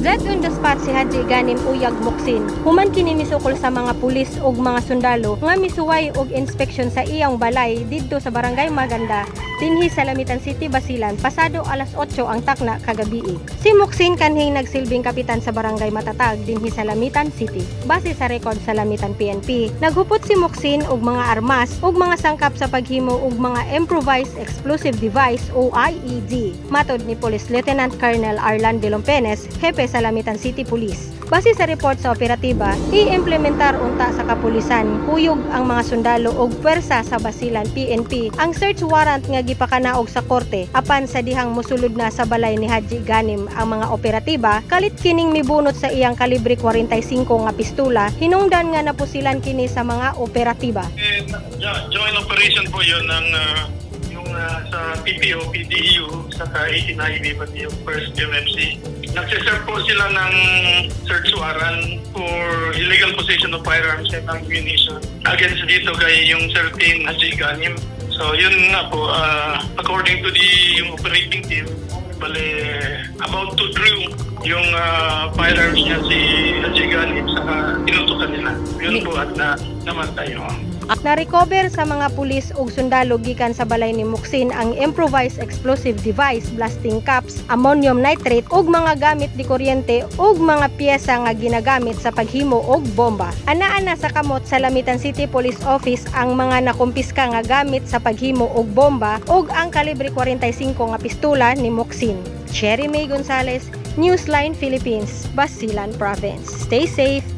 Dead on the spot si Haji Ganim Uyag Muksin. Human kini misukol sa mga pulis ug mga sundalo nga misuway og inspeksyon sa iyang balay didto sa Barangay Maganda, dinhi sa Lamitan City, Basilan, pasado alas 8 ang takna kagabii. Si Muksin kanhing nagsilbing kapitan sa Barangay Matatag dinhi sa Lamitan City. Base sa record sa Lamitan PNP, naghupot si Muksin og mga armas ug mga sangkap sa paghimo og mga improvised explosive device o IED. Matod ni Police Lieutenant Colonel Arlan de Lompenes, hepe sa Lamitan City Police. Base sa report sa operatiba, i-implementar unta sa kapulisan kuyog ang mga sundalo og puwersa sa Basilan PNP ang search warrant nga gipakanaog sa korte. Apan sa dihang mosulod na sa balay ni Haji Ganim ang mga operatiba, kalit kining mibunot sa iyang kalibre 45 nga pistula, hinungdan nga napusilan kini sa mga operatiba. Eh, joint operation po yun ng yung sa PPO, PDEU, saka 18 IB, pati yung first MFC. Nagsiserve po sila ng search warrant for illegal possession of firearms and ammunition against dito kay yung certain Haji Ganim. So yun nga po, according to the yung operating team, bale about to draw yung firearms niya si Haji Ganim, saka tinutukan nila. Yun po at na namatay. Oh. Na-recover sa mga pulis ug sundalo gikan sa balay ni Muksin ang improvised explosive device, blasting caps, ammonium nitrate ug mga gamit di kuryente ug mga piyesa nga ginagamit sa paghimo og bomba. Anaa na sa kamot sa Lamitan City Police Office ang mga nakumpiska nga gamit sa paghimo og bomba ug ang kalibre 45 nga pistola ni Muksin. Cherry May Gonzalez, Newsline Philippines, Basilan Province. Stay safe.